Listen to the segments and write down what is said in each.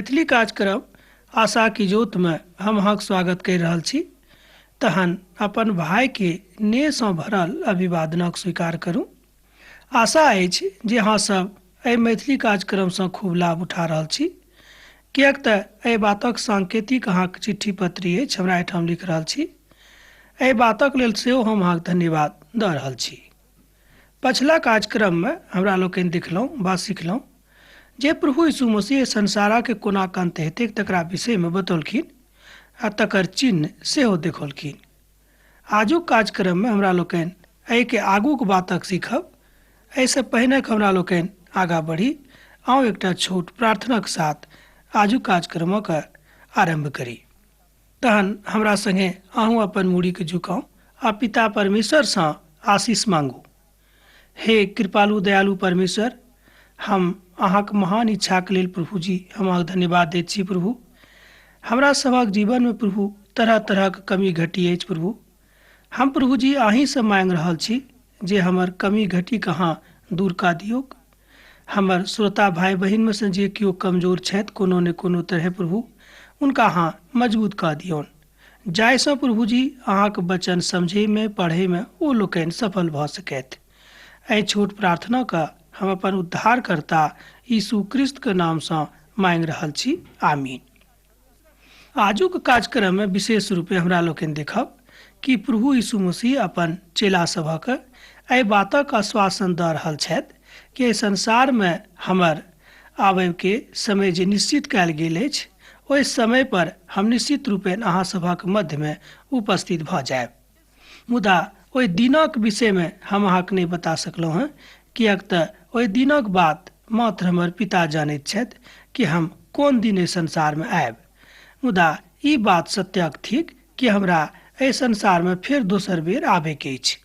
मैथिली कार्यक्रम आशा की ज्योत में हम अहाँक स्वागत कर रहल छी। तहन अपन भाई के नेहसँ भरल अभिवादनक स्वीकार करू। आशा अछि जे अहाँ सब एहि मैथिली कार्यक्रमसँ खूब लाभ उठा रहल छी, किएक तऽ एहि बातक सांकेतिक अहाँक चिट्ठी पत्री अछि हमरा एहिठाम लिख रहल छी। एहि बातक लेल सेहो हम अहाँके धन्यवाद दऽ रहल छी। पछिला कार्यक्रममे हमरा लोकनि देखलहुँ वा सिखलहुँ जे प्रभु यीशु मसीह संसारके कोना अन्त हेतैक तकरा विषयमे बतौलखिन आ तकर चिन्ह सेहो देखौलखिन। आजुक कार्यक्रममे हमरा लोकनि एहिके आगूक बातक सीखब। एहिसँ पहिने हमरा लोकनि आगाँ बढ़ी, आउ एकटा छोट प्रार्थनाक साथ आजुक कार्यक्रमक आरम्भ करी। तहन हमरा संगे अहूँ अपन मूड़ीके झुकाउ आ पिता परमेश्वरसँ आशीष मांगू। हे कृपालु दयालु परमेश्वर, हम अहाँक महान इच्छाके लेल प्रभु जी हम अहाँके धन्यवाद दैत छी। प्रभु, हमरा सभक जीवनमे प्रभु तरह तरहक कमी घटी अछि। प्रभु, हम प्रभु जी अहीँसँ मांगि रहल छी जे हमर कमी घटीके अहाँ दूर कऽ दियौक। हमर श्रोता भाई बहिनमे सँ जे केओ कमजोर छथि कोनो ने कोनो तरहे प्रभु हुनका अहाँ मजबूत कऽ दियौन, जाहिसँ प्रभु जी अहाँके वचन समझैमे पढ़ैमे ओ लोकनि सफल भऽ सकथि। एहि छोट प्रार्थनाके हम अपन उद्धारकर्ता यीशु क्रिस्तके नामसँ मांगि रहल छी, आमीन। आजुक कार्यक्रममे विशेष रूपे हमरा लोकनि देखब कि प्रभु यीशु मसीह अपन चेला सभक एहि बातक आश्वासन दऽ रहल छथि कि एहि संसारमे हमर आबयके समय जे निश्चित कयल गेल अछि ओहि समय पर हम निश्चित रूपेण अहाँ सभक मध्यमे उपस्थित भऽ जायब। मुदा ओहि दिनक विषयमे हम अहाँके नहि बता सकलहुँ हँ, किएक तऽ ओहि दिनक बात मात्र हमर पिता जानैत छथि कि हम कोन दिन एहि संसारमे आयब। मुदा ई बात सत्यक थिक कि हमरा एहि संसारमे फेर दोसर बेर आबयके अछि।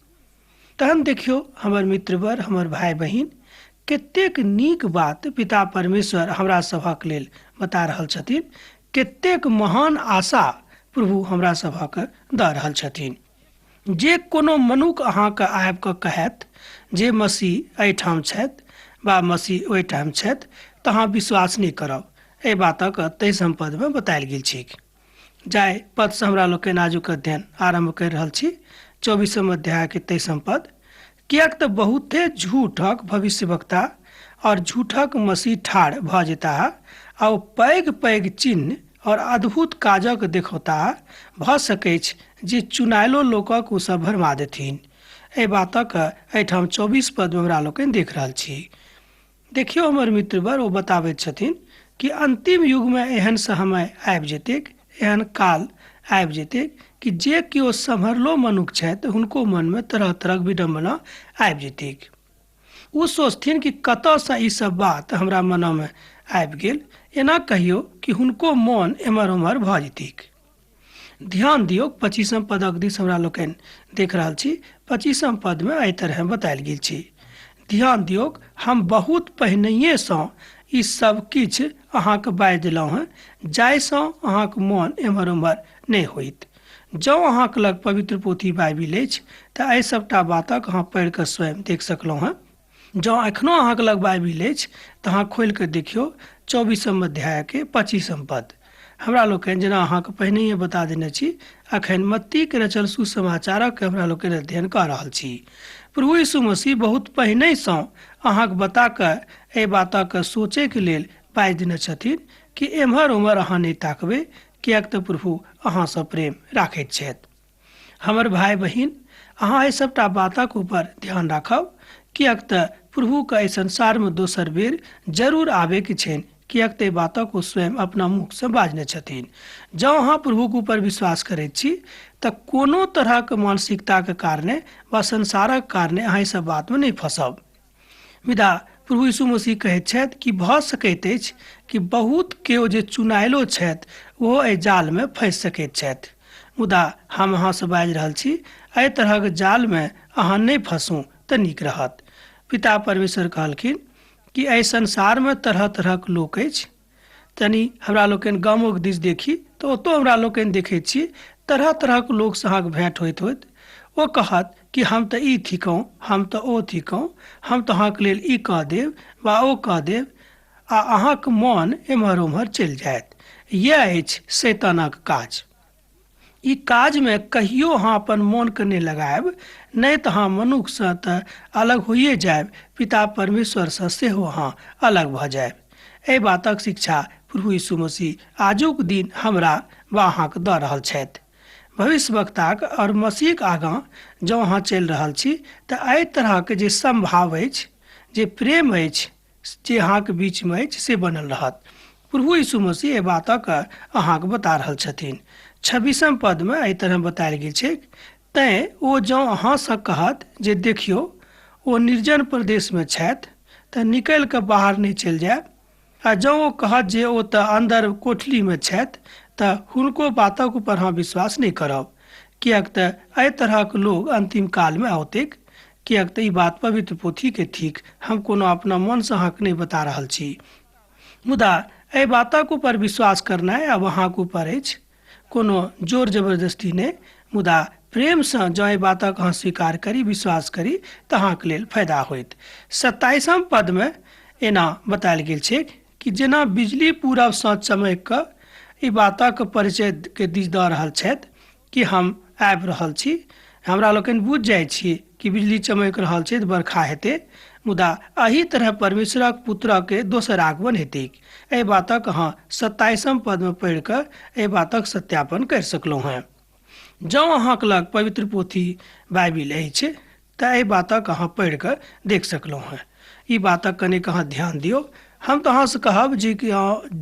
तहन देखियौ हमर मित्रवर, हमर भाई बहिन, कतेक नीक बात पिता परमेश्वर हमरा सभक लेल बता रहल छथिन, कतेक महान आशा प्रभु हमरा सभक दऽ रहल छथिन। जे कोनो मनुख अहाँके आबि कऽ कहत जे मसीह एहिठाम छथि वा मसीह ओहिठाम छथि तऽ अहाँ विश्वास नहि करब। एहि बातक 23 पदमे बतायल गेल छैक। जाहि पदसँ हमरा लोकनि आजुक अध्ययन आरम्भ करि रहल छी, 24 अध्यायके 23 पद। किएक तऽ बहुते झूठक भविष्यवक्ता और झूठक मसीह ठाढ़ भऽ जेताह आ ओ पैघ पैघ चिन्ह और अद्भुत काजक देखौताह, भऽ सकैछ जे चुनायलो लोकक ओ सब भरमा देथिन। एहि बातक एहिठाम 24 पदमे हमरा लोकनि देख रहल छी। देखियौ हमर मित्रवर, ओ बताबैत छथिन कि अंतिम युगमे एहन समय आबि जेतैक, एहन काल आबि जेतैक कि जे केओ सम्हरलो मनुख छथि हुनको मनमे तरह तरहक विडम्बना आबि जेतैक। ओ सोचथिन कि कतऽसँ ई सब बात हमरा मनमे आबि गेल। एना कहियौ कि हुनको मन एम्हर ओम्हर भऽ जेतैक। ध्यान दियौ, 25 पदक दिस हमरा लोकनि देख रहल छी। 25 पदमे एहि तरहे बतायल गेल छै। ध्यान दियौ, हम बहुत पहिनहिएसँ ई सब किछु अहाँके बाजि देलहुँ हँ, जाहिसँ अहाँके मन एम्हर ओम्हर नहि होइत। जँ अहाँके लग पवित्र पोथी बाइबिल अछि तऽ एहि सबटा बातक अहाँ पढ़ि कऽ स्वयं देख सकलहुँ हँ। जँ एखनो अहाँके लग बाइबिल अछि तऽ अहाँ खोलि कऽ देखियौ 24 अध्यायके 25 पद। हमरा लोकनि जेना अहाँके पहिनहिए बता देने छी, अखन मत्तीके रचल सुसमाचारक हमरा लोकनि अध्ययन कऽ रहल छी। प्रभु यीशु मसीह बहुत पहिनहिसँ अहाँके बता कऽ एहि बातक सोचैके लेल बाजि देने छथिन कि एम्हर ओम्हर अहाँ नहि ताकबै, किएक तऽ प्रभु अहाँसँ प्रेम राखैत छथि। हमर भाई बहिन, अहाँ एहि सबटा बातक ऊपर ध्यान राखब, किएक तऽ प्रभुके एहि संसारमे दोसर बेर जरूर आबयके छनि, किएक तऽ एहि बातक ओ स्वयं अपना मुखसँ बाजने छथिन। जँ अहाँ प्रभुके ऊपर विश्वास करैत छी तऽ कोनो तरहक मानसिकताके कारणे वा संसारक कारणे अहाँ एहि सब बातमे नहि फँसब। मुदा प्रभु यीशु मसीह कहैत छथि कि भऽ सकैत अछि कि बहुत केओ जे चुनायलो छथि ओहो एहि जालमे फँसि सकैत छथि। मुदा हम अहाँसँ बाजि रहल छी, एहि तरहक जालमे अहाँ नहि फँसू तऽ नीक रहत। पिता परमेश्वर कहलखिन कि एहि संसारमे तरह तरहक लोक अछि। तनि हमरा लोकनि गामोके दिस देखी तऽ ओतौ हमरा लोकनि देखै छी तरह तरहक लोकसँ अहाँके भेँट होइत होइत ओ कहत कि हम तऽ ई थिकहुँ, हम तऽ ओ थिकहुँ, हम तऽ अहाँके लेल ई कऽ देब वा ओ कऽ देब। आ अहाँक मन एम्हर ओम्हर चलि जायत। यैह अछि शैतानक काज। ई काजमे कहियो अहाँ अपन मोनके नहि लगायब, नहि तऽ अहाँ मनुखसँ तऽ अलग होइए जायब, पिता परमेश्वरसँ सेहो अहाँ अलग भऽ जायब। एहि बातक शिक्षा प्रभु यीशु मसीह आजुक दिन हमरा वा अहाँके दऽ रहल छथि। भविष्यवक्ताक आओर मसीहक आगाँ जँ अहाँ चलि रहल छी तऽ एहि तरहक जे सम्भाव अछि, जे प्रेम अछि, जे अहाँके बीचमे अछि से बनल रहत। प्रभु यीशु मसीह एहि बातक अहाँके बता रहल छथिन। 26 पदमे एहि तरह बतायल गेल छैक, तैँ ओ जँ अहाँसँ कहत जे देखियौ ओ निर्जन प्रदेशमे छथि तऽ निकलि कऽ बाहर नहि चलि जायब, आ जँ ओ कहत जे ओ तऽ अन्दर कोठलीमे छथि तऽ हुनको बातक ऊपर अहाँ विश्वास नहि करब, किएक तऽ एहि तरहक लोग अन्तिम कालमे औतैक। किएक तऽ ई बात पवित्र पोथीके थिक, हम कोनो अपना मनसँ अहाँके नहि बता रहल छी। मुदा एहि बातक ऊपर विश्वास करनाइ आब अहाँके ऊपर अछि, कोनो जोर जबरदस्ती नहि, मुदा प्रेमसँ जँ एहि बातक अहाँ स्वीकार करी, विश्वास करी तऽ अहाँके लेल फायदा होयत। 27 पदमे एना बतायल गेल छै कि जेना बिजली पूरबसँ चमकि कऽ ई बातक परिचयके दिस दऽ रहल छथि कि हम आबि रहल छी। हमरा लोकनि बुझि जाइ छी कि बिजली चमकि रहल छै तऽ बरखा हेतै, मुदा एहि तरह परमेश्वरक पुत्रके दोसर आगमन हेतैक। एहि बातक अहाँ 27 पदमे पढ़ि कऽ एहि बातक सत्यापन करि सकलहुँ हेँ। जँ अहाँके लग पवित्र पोथी बाइबिल अछि तऽ एहि बातक अहाँ पढ़ि कऽ देख सकलहुँ हेँ। ई बातक कनिक अहाँ ध्यान दियौ। हम तऽ अहाँसँ कहब जे कि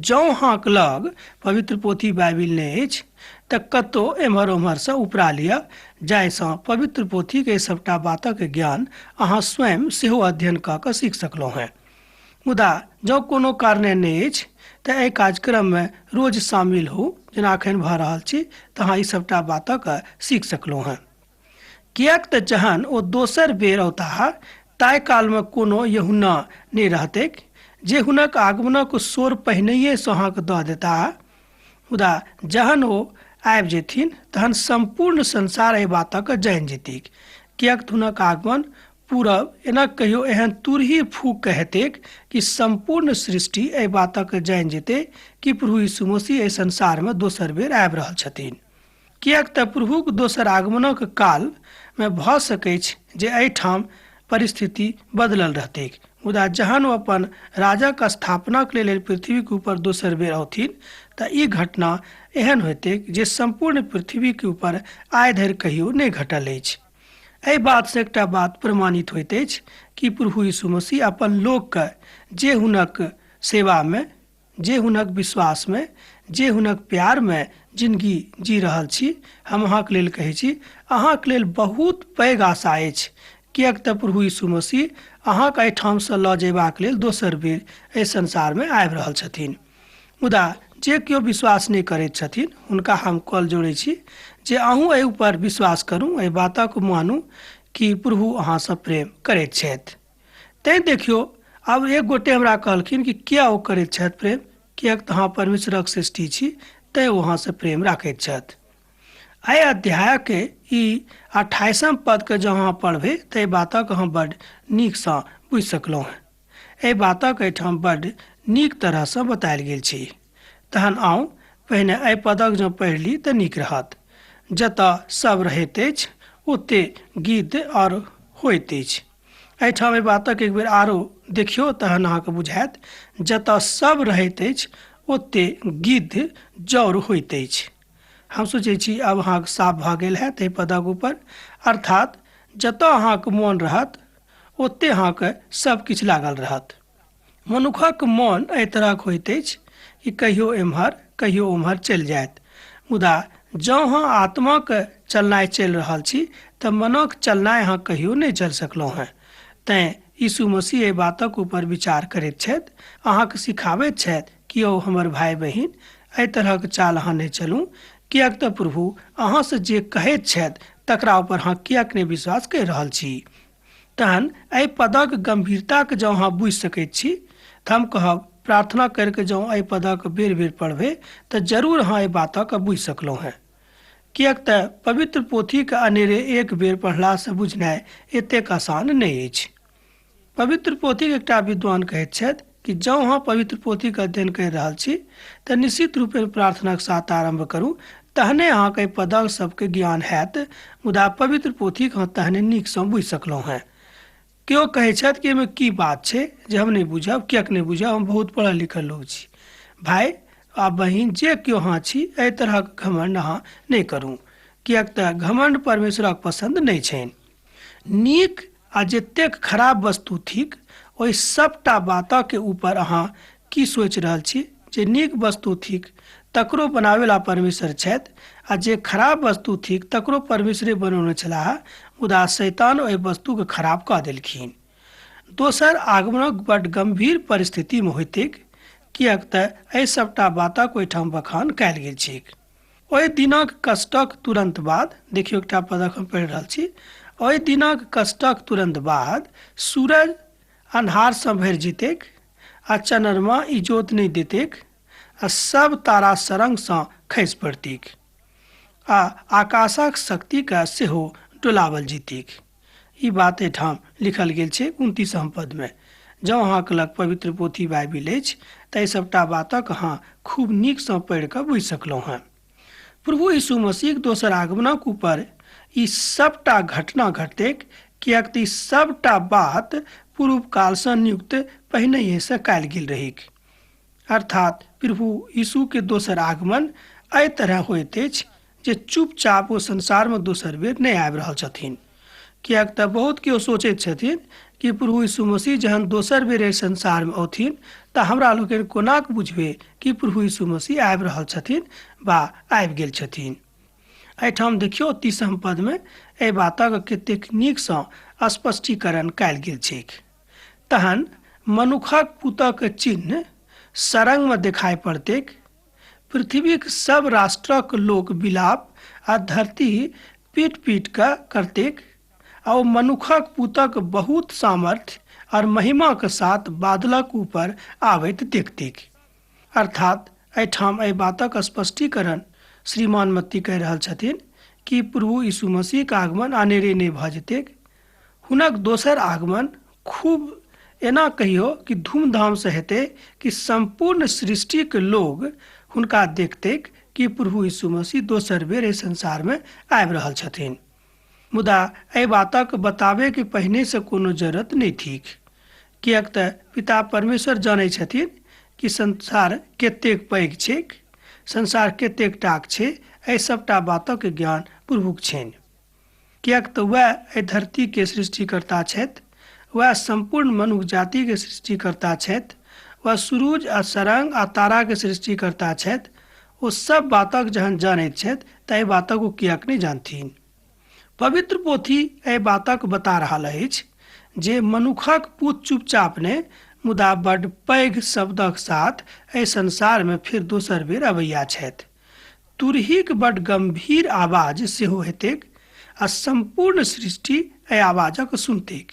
जँ अहाँके लग पवित्र पोथी बाइबिल नहि अछि तऽ कतहु एम्हर ओम्हरसँ उपरा लिअ, जाहिसँ पवित्र पोथीके सभटा बातक ज्ञान अहाँ स्वयं सेहो अध्ययन कऽ कऽ सीख सकलहुँ हेँ। मुदा जँ कोनो कारणे नहि अछि तऽ एहि कार्यक्रममे रोज शामिल होउ, जेना एखन भऽ रहल छी, तऽ अहाँ ई सभटा बातक सीख सकलहुँ हेँ। किएक तऽ जहन ओ दोसर बेर औताह ताहि कालमे कोनो यहुना नहि रहतैक जे हुनक आगमनक शोर पहिनहिएसँ अहाँके दऽ देताह। मुदा जहन ओ आबि जेथिन तहन सम्पूर्ण संसार एहि बातक जानि जेतैक, किएक तऽ हुनक आगमन पूरब एना कहियो एहन तुरही फूक के हेतैक कि सम्पूर्ण सृष्टि एहि बातक जानि जेतै कि प्रभु यीशु मसीह एहि संसारमे दोसर बेर आबि रहल छथिन। किएक तऽ प्रभुक दोसर आगमनक कालमे भऽ सकैछ जे एहिठाम परिस्थिति बदलल रहतैक, मुदा जहन ओ अपन राजक स्थापनाक लेल पृथ्वीक ऊपर दोसर बेर औथिन तऽ ई घटना एहन होयतैक जे सम्पूर्ण पृथ्वीक ऊपर आइ धरि कहियो नहि घटल अछि। एहि बातसँ एकटा बात प्रमाणित होइत अछि कि प्रभु यीशु मसीह अपन लोकके जे हुनक सेवामे, जे हुनक विश्वासमे, जे हुनक प्यारमे जिनगी जी रहल छी, हम अहाँके लेल कहै छी अहाँके लेल बहुत पैघ आशा अछि, किएक तऽ प्रभु यीशु मसीह अहाँके एहिठामसँ लऽ जयबाक लेल दोसर बेर एहि संसारमे आबि रहल छथिन। मुदा जे केओ विश्वास नहि करैत छथिन हुनका हम कल जोड़ै छी जे अहूँ एहि ऊपर विश्वास करू, एहि बातक मानू कि प्रभु अहाँसँ प्रेम करैत छथि। तैँ देखियौ, आब एक गोटे हमरा कहलखिन कि किया ओ करैत छथि प्रेम, किएक तऽ अहाँ परमेश्वरक सृष्टि छी, तैँ ओ अहाँसँ प्रेम राखैत छथि। एहि अध्यायके ई 28 पदके जँ अहाँ पढ़बै तऽ एहि बातक अहाँ बड्ड नीकसँ बुझि सकलहुँ हेँ। एहि बातक एहिठाम बड्ड नीक तरहसँ बतायल गेल छै। तहन आउ पहिने एहि पदक जँ पढ़ि ली तऽ नीक रहत। जतऽ सब रहैत अछि ओते गिद्ध आओर होइत अछि। एहिठाम एहि बातक एक बेर आरो देखियौ तहन अहाँके बुझायत। जतऽ सब रहैत अछि ओते गिद्ध जौर होइत अछि। हम सोचै छी आब अहाँके साफ भऽ गेल हैत एहि पदक ऊपर। अर्थात जतऽ अहाँके मोन रहत ओते अहाँके सब किछु लागल रहत। मनुखक मोन एहि तरहक होइत अछि कि कहियो एम्हर कहियो ओम्हर चलि जायत, मुदा जँ अहाँ आत्माक चलनाइ चलि रहल छी तऽ मनक चलनाइ अहाँ कहियो नहि चलि सकलहुँ हेँ। तैँ यीशु मसीह एहि बातक ऊपर विचार करैत छथि, अहाँके सिखाबैत छथि कि यौ हमर भाय बहिन, एहि तरहक चाल अहाँ नहि चलू, किएक तऽ प्रभु अहाँसँ जे कहैत छथि तकरा ऊपर अहाँ किएक नहि विश्वास करि रहल छी। तहन एहि पदक गंभीरताके जँ अहाँ बुझि सकैत छी तऽ हम कहब प्रार्थना करिके जँ एहि पदक बेर बेर पढ़बै तऽ जरूर अहाँ एहि बातक बुझि सकलहुँ हेँ। किएक तऽ पवित्र पोथीके अनेरे एक बेर पढ़लासँ बुझनाइ एतेक आसान नहि अछि। पवित्र पोथीके एकटा विद्वान कहैत छथि कि जँ अहाँ पवित्र पोथीके अध्ययन करि रहल छी तऽ निश्चित रूपे प्रार्थनाक साथ आरम्भ करू, तहने अहाँके एहि पदक सबके ज्ञान हैत। मुदा पवित्र पोथीके अहाँ तहने नीकसँ बुझि सकलहुँ हेँ। केओ कहै छथि कि एहिमे की बात छै जे हम नहि बुझब, किएक नहि बुझब, हम बहुत पढ़ल लिखल लोक छी। भाय आ बहिन, जे केओ अहाँ छी, एहि तरहक घमण्ड अहाँ नहि करू, किएक तऽ घमण्ड परमेश्वरक पसन्द नहि छनि। नीक आ जतेक खराब वस्तु थिक ओहि सबटा बातके ऊपर अहाँ की सोचि रहल छी? जे नीक वस्तु थिक तकरो बनाबेला परमेश्वर छथि आ जे खराब वस्तु थिक तकरो परमेश्वरे बनौने छलाह, मुदा शैतान ओहि वस्तुके खराब कऽ देलखिन। दोसर आगमनक बड्ड गम्भीर परिस्थितिमे होइतैक, किएक तऽ एहि सबटा बातक ओहिठाम बखान कयल गेल छैक। ओहि दिनक कष्टक तुरन्त बाद, देखियौ एकटा पदक हम पढ़ि रहल छी, ओहि दिनक कष्टक तुरन्त बाद सूरज अन्हारसँ भरि जेतैक आ चनरमा इजोत नहि देतैक आ सब तारा सरंगसँ खसि पड़तैक आ आकाशक शक्तिके सेहो डोलावल जेतैक। ई बात एहिठाम लिखल गेल छै 29 पदमे। जँ अहाँके लग पवित्र पोथी बाइबिल अछि तऽ एहि सबटा बातक अहाँ खूब नीकसँ पढ़ि कऽ बुझि सकलहुँ हेँ। प्रभु यीशु मसीहक दोसर आगमनक ऊपर ई सबटा घटना घटतैक, किएक तऽ ई सबटा बात पूर्व कालसँ नियुक्त पहिनहिएसँ कयल गेल रहैक। अर्थात प्रभु यीशु के दोसर आगमन एहि तरह होइत अछि जे चुपचाप ओ संसारमे दोसर बेर नहि आबि रहल छथिन। किएक तऽ बहुत केओ सोचैत छथिन कि प्रभु यीशु मसीह जहन दोसर बेर एहि संसारमे औथिन तऽ हमरा लोकनि कोना कऽ बुझबै कि प्रभु यीशु मसीह आबि रहल छथिन वा आबि गेल छथिन। एहिठाम देखियौ 30 पदमे एहि बातक कतेक नीकसँ स्पष्टीकरण कयल गेल छैक। तहन मनुखक पुतक चिन्ह सरंगमे देखाइ पड़तैक। पृथ्वीक सब राष्ट्रक लोक विलाप आ धरती पीट पीट कऽ करतैक आ ओ मनुखक पुतक बहुत सामर्थ्य और महिमाक साथ बादलक ऊपर आबैत देखतैक। अर्थात एहिठाम एहि बातक स्पष्टीकरण श्रीमान मत्ती कहि रहल छथिन कि प्रभु यीशु मसीहक आगमन अनेरे नहि भऽ जेतैक। हुनक दोसर आगमन खूब एना कहियो कि धूमधामसँ हेतै कि सम्पूर्ण सृष्टिके लोग हुनका देखतैक कि प्रभु यीशु मसीह दोसर बेर एहि संसारमे आबि रहल छथिन। मुदा एहि बातक बताबैके पहिनेसँ कोनो जरूरत नहि थिक, किएक तऽ पिता परमेश्वर जानै छथिन कि संसार कतेक पैघ छैक, संसार कतेक टाक छै, एहि सबटा बातक ज्ञान प्रभुक छनि। किएक तऽ वएह एहि धरतीके सृष्टिकर्ता छथि, वएह सम्पूर्ण मनुख जातिके सृष्टिकर्ता छथि, वएह सुरुज आ सरंग आ ताराके सृष्टिकर्ता छथि। ओ सब बातक जहन जानैत छथि तऽ एहि बातक ओ किएक नहि जानथिन। पवित्र पोथी एहि बातक बता रहल अछि जे मनुखक पूत चुपचाप नहि मुदा बड्ड पैघ शब्दक साथ एहि संसारमे फेर दोसर बेर अबैया छथि। तुरहीक बड्ड गम्भीर आवाज सेहो हेतैक आ सम्पूर्ण सृष्टि एहि आवाजक सुनतैक।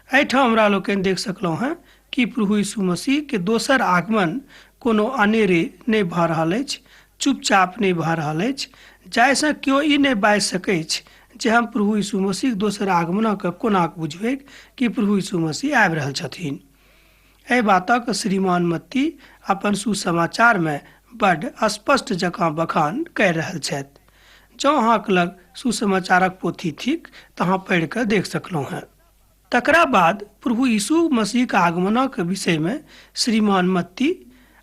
एहिठाम हमरा लोकनि देख सकलहुँ हेँ कि प्रभु यीशु मसीह के दोसर आगमन कोनो अनेरे नहि भऽ रहल अछि, चुपचाप नहि भऽ रहल अछि, जाहिसँ केओ ई नहि बाजि सकैछ जे हम प्रभु यीशु मसीहक दोसर आगमनक कोना बुझबैक कि प्रभु यीशु मसीह आबि रहल छथिन। एहि बातक श्रीमान मत्ती अपन सुसमाचारमे बड्ड स्पष्ट जकाँ बखान करि रहल छथि। जँ अहाँक लग सुसमाचारक पोथी थिक तऽ अहाँ पढ़ि कऽ देख सकलहुँ हेँ। तकरा बाद प्रभु यीशु मसीहक आगमनक विषयमे श्रीमान मत्ती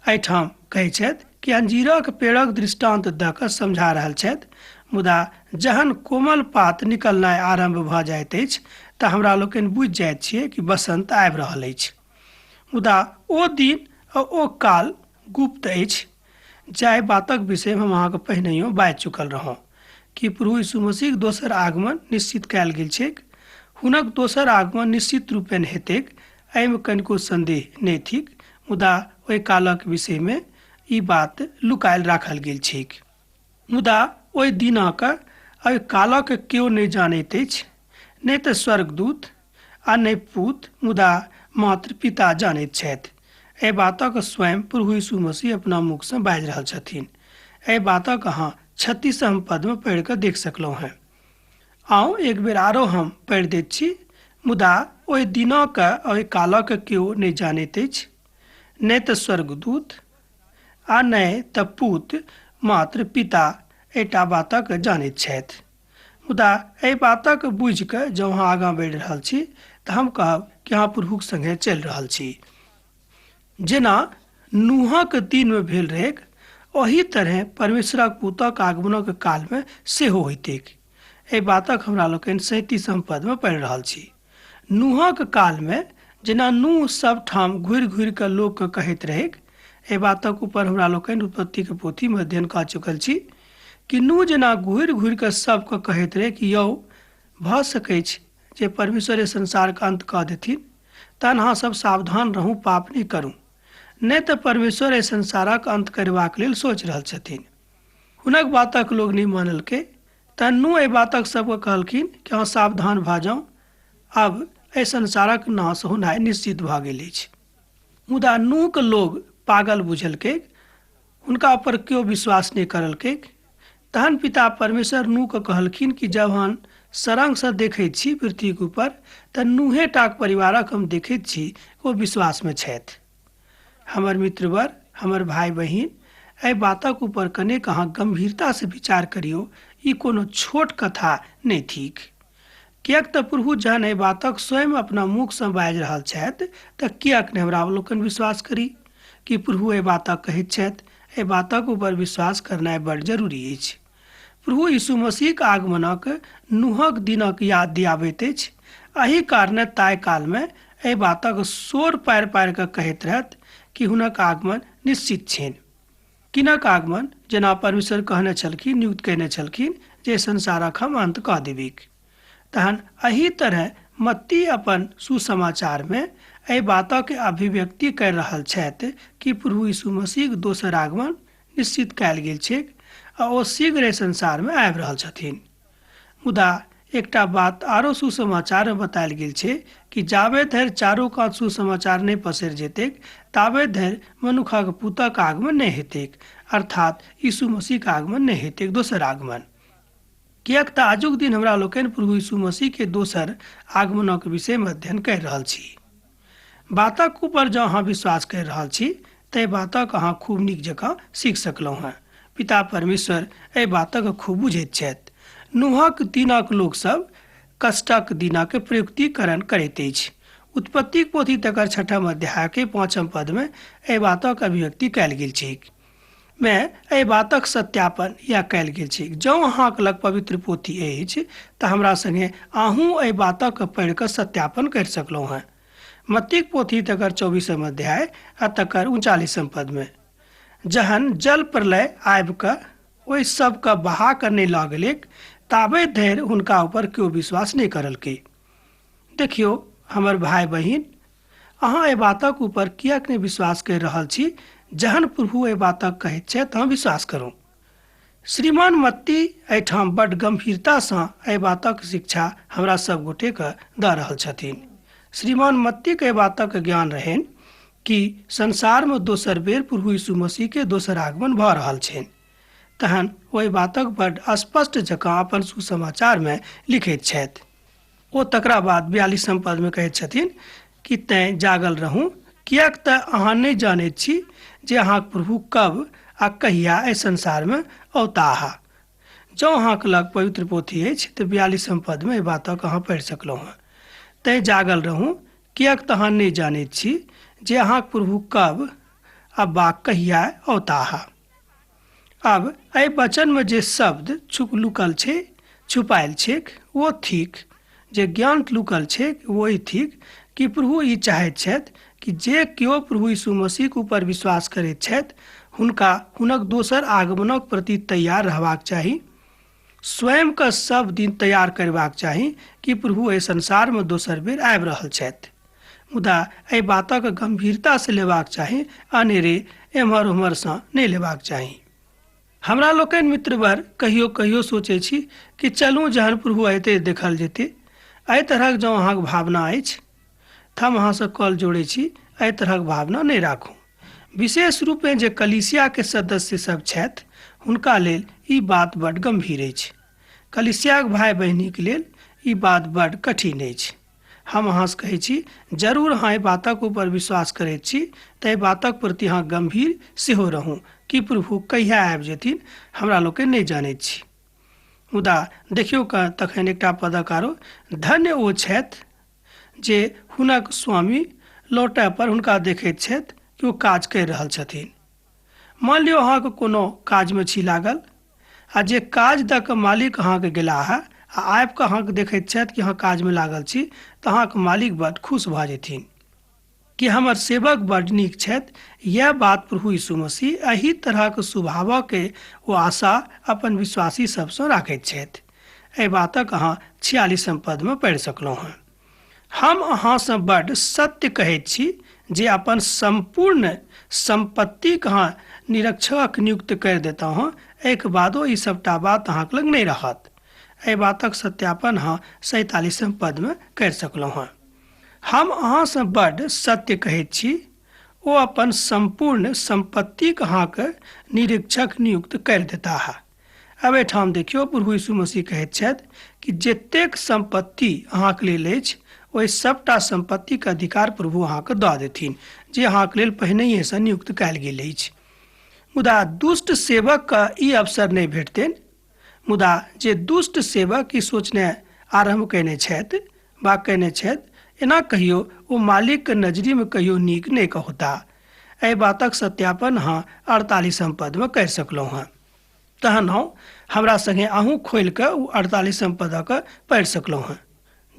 एहिठाम कहै छथि कि अंजीरक पेड़क दृष्टान्त दऽ कऽ समझा रहल छथि, मुदा जहन कोमल पात निकलनाइ आरम्भ भऽ जाइत अछि तऽ हमरा लोकनि बुझि जाइत छियै कि बसंत आबि रहल अछि। मुदा ओ दिन आ ओ काल गुप्त अछि, जाहि बातक विषयमे हम अहाँके पहिनहियो बाजि चुकल रहौं कि प्रभु यीशु मसीहक दोसर आगमन निश्चित कयल गेल छैक। हुनक दोसर आगमन निश्चित रूपेण हेतैक, एहिमे कनिको सन्देह नहि थिक, मुदा ओहि कालक विषयमे ई बात लुकायल राखल गेल छैक। मुदा ओहि दिनक आ ओहि कालक केओ नहि जानैत अछि, नहि तऽ स्वर्गदूत आ नहि पूत, मुदा मात्र पिता जानैत छथि। एहि बातक स्वयं प्रभु यीशु मसीह अपना मुखसँ बाजि रहल छथिन। एहि बातक अहाँ 36 पदमे पढ़ि कऽ देख सकलहुँ हेँ। आउ एक बेर आरो हम पढ़ि दैत छी। मुदा ओहि दिनक आ ओहि कालक केओ नहि जानैत अछि, नहि तऽ स्वर्गदूत आ नहि तऽ पूत, मात्र पिता एहिटा बातक जानैत छथि। मुदा एहि बातक बुझि कऽ जँ अहाँ आगाँ बढ़ि रहल छी तऽ हम कहब कि अहाँ प्रभुक संगे चलि रहल छी। जेना नूहक दिनमे भेल रहैक, ओही तरहें परमेश्वरक पुतक आगमनक कालमे सेहो होइतैक। एहि बातक हमरा लोकनि 37म पदमे पढ़ि रहल छी। नूहक कालमे जेना नूह सब ठाम घुरि घुरि कऽ लोकके कहैत रहैक, एहि बातक ऊपर हमरा लोकनि उत्पत्तिके पोथीमे अध्ययन कऽ चुकल छी कि नूह जेना घुरि घुरि कऽ सबके कहैत रहै कि यौ, भऽ सकैछ जे परमेश्वर एहि संसारके अन्त कऽ देथिन, तहन अहाँ सब सावधान रहू, पाप नहि करू, नहि तऽ परमेश्वर एहि संसारक अन्त करबाक लेल सोचि रहल छथिन। हुनक बातक लोक नहि मानलकै। तहन नूह एहि बातक सबके कहलखिन कि अहाँ सावधान भऽ जाउ, आब एहि संसारक नाश होनाइ निश्चित भऽ गेल अछि। मुदा नूहके लोग पागल बुझलकै, हुनका पर केओ विश्वास नहि करलकै। तहन पिता परमेश्वर नूहके कहलखिन कि जब हम सरंगसँ देखैत छी पृथ्वीके ऊपर, तऽ नूहे टाक परिवारक हम देखैत छी, ओ विश्वासमे छथि। हमर मित्रवर, हमर भाय बहिन, एहि बातक ऊपर कनेक अहाँ गंभीरतासँ विचार करियौ। ई कोनो छोट कथा नहि थिक। किएक तऽ प्रभु जहन एहि बातक स्वयं अपना मुखसँ बाजि रहल छथि, तऽ किएक नहि हमरा लोकनि विश्वास करी कि प्रभु एहि बातक कहैत छथि। एहि बातक ऊपर विश्वास करनाइ बड़ जरूरी अछि। प्रभु यीशु मसीहक आगमनक नूहक दिनक याद दियाबैत अछि। एहि कारणे ताहि कालमे एहि बातक शोर पारि पारि कऽ कहैत रहत कि हुनक आगमन निश्चित छनि। किनक आगमन? जेना परमेश्वर कहने छलखिन, नियुक्त कयने छलखिन जे संसारक हम अन्त कऽ देबिक। तहन एहि तरह मत्ती अपन सुसमाचारमे एहि बातक अभिव्यक्ति करि रहल छथि कि प्रभु यीशु मसीहक दोसर आगमन निश्चित कयल गेल छैक आ ओ शीघ्र एहि संसारमे आबि रहल छथिन। मुदा एकटा बात आरो सुसमाचारमे बतायल गेल छै कि जाबे धरि चारू कात सुसमाचार नहि पसरि जेतैक, ताबे धरि मनुखक पुतक आगमन नहि हेतैक, अर्थात यीशु मसीहक आगमन नहि हेतैक, दोसर आगमन। किएक तऽ आजुक दिन हमरा लोकनि प्रभु यीशु मसीह के दोसर आगमनक विषयमे अध्ययन करि रहल छी। बातक ऊपर जँ अहाँ विश्वास करि रहल छी, ताहि बातक अहाँ खूब नीक जकाँ सीख सकलहुँ हेँ। पिता परमेश्वर एहि बातक खूब बुझैत छथि। नूहक दिनक लोकसभ कष्टक दिनक प्रयुक्तिकरण करैत अछि। उत्पत्तिक पोथी तकर छठम अध्यायके 5म पदमे एहि बातक अभिव्यक्ति कयल गेल छैक। मे एहि बातक सत्यापन इएह कयल गेल छैक। जँ अहाँक लग पवित्र पोथी अछि तऽ हमरा संगे अहूँ एहि बातक पढ़ि कऽ सत्यापन करि सकलहुँ हेँ। मत्तीक पोथी तकर 24म अध्याय आ तकर 39म पदमे, जहन जल प्रलय आबि कऽ ओहि सबके बहा कऽ नहि लऽ गेलैक, ताबे धरि हुनका ऊपर केओ विश्वास नहि करलकै। देखियौ हमर भाय बहिन, अहाँ एहि बातक ऊपर किएक नहि विश्वास करि रहल छी? जहन प्रभु एहि बातक कहैत छथि तऽ विश्वास करू। श्रीमान मत्ती एहिठाम बड्ड गंभीरतासँ एहि बातक शिक्षा हमरा सब गोटेके दऽ रहल छथिन। श्रीमान मत्तीके एहि बातक ज्ञान रहनि कि संसारमे दोसर बेर प्रभु यीशु मसीहके दोसर आगमन भऽ रहल छनि। तहन ओहि बातक बड्ड स्पष्ट जकाँ अपन सुसमाचारमे लिखैत छथि। ओ तकरा बाद 42म पदमे कहैत छथिन कि तैँ जागल रहू, किएक तऽ अहाँ नहि जानैत छी जे अहाँक प्रभु कब आ कहिया एहि संसारमे औताह। जँ अहाँक लग पवित्र पोथी अछि तऽ 42म पदमे एहि बातक अहाँ पढ़ि सकलहुँ हेँ। तैँ जागल रहू, किएक तऽ अहाँ नहि जानैत छी जे अहाँक प्रभु कब आ बा कहिया औताह। आब एहि वचनमे जे शब्द लुकल छै, छुपायल छैक, ओ थिक जे ज्ञान लुकल छैक, ओ ई थिक कि प्रभु ई चाहैत छथि कि जे केओ प्रभु यीशु मसीहक ऊपर विश्वास करैत छथि, हुनका हुनक दोसर आगमनक प्रति तैयार रहबाक चाही। स्वयंके सब दिन तैयार करबाक चाही कि प्रभु एहि संसारमे दोसर बेर आबि रहल छथि। मुदा एहि बातक गंभीरतासँ लेबाक चाही, अनेरे एम्हर ओम्हरसँ नहि लेबाक चाही। हमरा लोकनि मित्रवर कहियो कहियो सोचै छी कि चलू जहन प्रभु अयतै देखल जेतै। एहि तरहक जँ अहाँक भावना अछि तऽ हम अहाँसँ कल जोड़ै छी, एहि तरहक भावना नहि राखू। विशेष रूपेँ जे कलीसियाके सदस्य सब छथि हुनका लेल ई बात बड्ड गंभीर अछि। कलीसियाक भाय बहिनीक लेल ई बात बड्ड कठिन अछि। हम अहाँसँ कहै छी, जरूर अहाँ एहि बातक ऊपर विश्वास करैत छी तऽ एहि बातक प्रति अहाँ गम्भीर सेहो रहू कि प्रभु कहिया आबि जेथिन हमरा लोकके नहि जानैत छी। मुदा देखियौ तखन एकटा पदक आरो, धन्य ओ छथि जे हुनक स्वामी लौटय पर हुनका देखैत छथि कि ओ काज करि रहल छथिन। मान लियौ अहाँके कोनो काजमे छी लागल आ जे काज दऽ कऽ मालिक अहाँके गेलाह आ आबि कऽ अहाँके देखैत छथि कि अहाँ काजमे लागल छी तऽ अहाँके मालिक बड्ड खुश भऽ जेथिन कि हमर सेवक बड्ड नीक छथि। यह बात प्रभु यीशु मसीह एहि तरहक स्वभावके ओ आशा अपन विश्वासी सबसँ राखैत छथि। एहि बातक अहाँ 46 पदमे पढ़ि सकलहुँ हँ। हम अहाँसँ बड्ड सत्य कहैत छी जे अपन सम्पूर्ण सम्पत्तिक अहाँ निरीक्षक नियुक्त करि देता हँ, एहिके बादो ई सबटा बात अहाँके लग नहि रहत। एहि बातक सत्यापन अहाँ 47 पदमे करि सकलहुँ हँ। हम अहाँसँ बड्ड सत्य कहैत छी, ओ अपन सम्पूर्ण सम्पत्तिक अहाँके निरीक्षक नियुक्त करि देताह। अब एहिठाम देखियौ प्रभु यीशु मसीह कहैत छथि कि जतेक सम्पत्ति अहाँके लेल अछि ओहि सबटा सम्पत्तिके अधिकार प्रभु अहाँके दऽ देथिन जे अहाँके लेल पहिनहिएसँ नियुक्त कयल गेल अछि। मुदा दुष्ट सेवकके ई अवसर नहि भेटतनि। मुदा जे दुष्ट सेवक ई सोचने आरम्भ कयने छथि वा कयने छथि, एना कहियो ओ मालिकके नजरिमे कहियो नीक नहि कहता। एहि बातक सत्यापन अहाँ 48 पदमे करि सकलहुँ हँ। तहन हम हमरा संगे अहूँ खोलि कऽ ओ 48 पदक पढ़ि सकलहुँ हँ।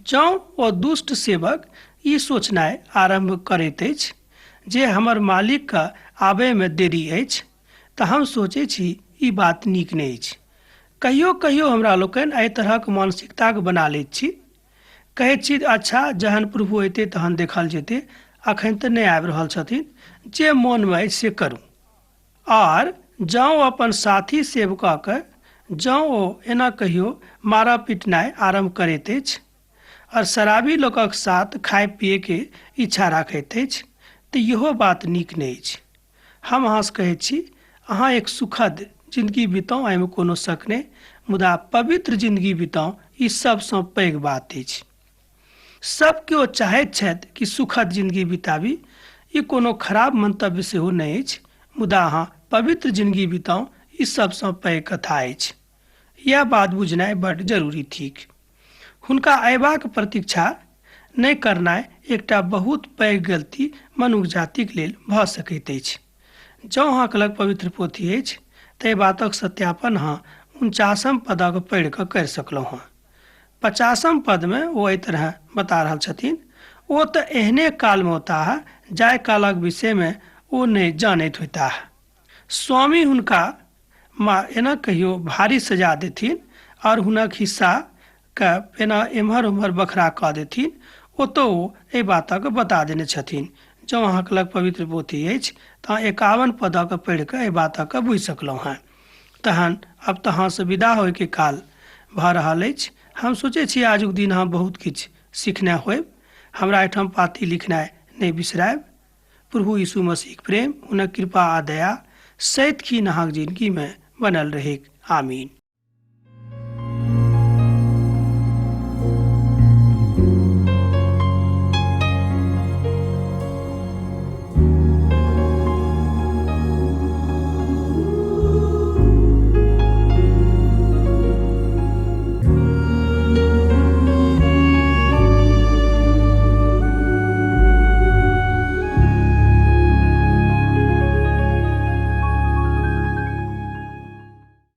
जँ ओ दुष्ट सेवक ई सोचनाइ आरम्भ करैत अछि जे हमर मालिकके आबयमे देरी अछि तऽ हम सोचै छी ई बात नीक नहि अछि। कहियो कहियो हमरा लोकनि एहि तरहक मानसिकताके बना लैत छी, कहैत छी अच्छा जहन प्रभु अयतै तहन देखल जेतै, अखन तऽ नहि आबि रहल छथिन, जे मोनमे अछि से करू। आर जँ ओ अपन साथी सेवकके जँ ओ एना कहियो मारब पिटनाइ आरम्भ करैत अछि आओर शराबी लोकक साथ खाय पियैके इच्छा राखैत अछि तऽ इहो बात नीक नहि अछि। हम अहाँसँ कहैत छी, अहाँ एक सुखद जिन्दगी बिताउ एहिमे कोनो शक नहि, मुदा पवित्र जिन्दगी बिताउ ई सबसँ पैघ बात अछि। सब केओ चाहैत छथि कि सुखद जिन्दगी बिताबी, ई कोनो खराब मंतव्य सेहो नहि अछि, मुदा अहाँ पवित्र जिन्दगी बिताउ ई सबसँ पैघ कथा अछि। यह बात बुझनाइ बड्ड जरूरी थिक। हुनका अयबाक प्रतीक्षा नहि करनाइ एकटा बहुत पैघ गलती मनुख जातिक लेल भऽ सकैत अछि। जँ अहाँके लग पवित्र पोथी अछि तऽ एहि बातक सत्यापन अहाँ 49 पदक पढ़ि कऽ करि सकलहुँ हँ। 50 पदमे ओ एहि तरह बता रहल छथिन, ओ तऽ एहने कालमे औताह जाहि कालक विषयमे ओ नहि जानैत होइताह। स्वामी हुनका एना कहियो भारी सजा देथिन और हुनक हिस्सा के एना एम्हर ओम्हर बखरा कऽ देथिन। ओतऽ ओ एहि बातक बता देने छथिन। जँ अहाँके लग पवित्र पोथी अछि तऽ 51 पदक पढ़ि कऽ एहि बातक बुझि सकलहुँ हँ। तहन अब तऽ अहाँसँ विदा होइके काल भऽ रहल अछि। हम सोचै छी आजुक दिन अहाँ बहुत किछु सीखने होयब। हमरा एहिठाम पाती लिखनाइ नहि बिसरायब। प्रभु यीशु मसीहक प्रेम, हुनक कृपा आ दया सदिखन अहाँक जिन्दगीमे बनल रहैक। आमीन।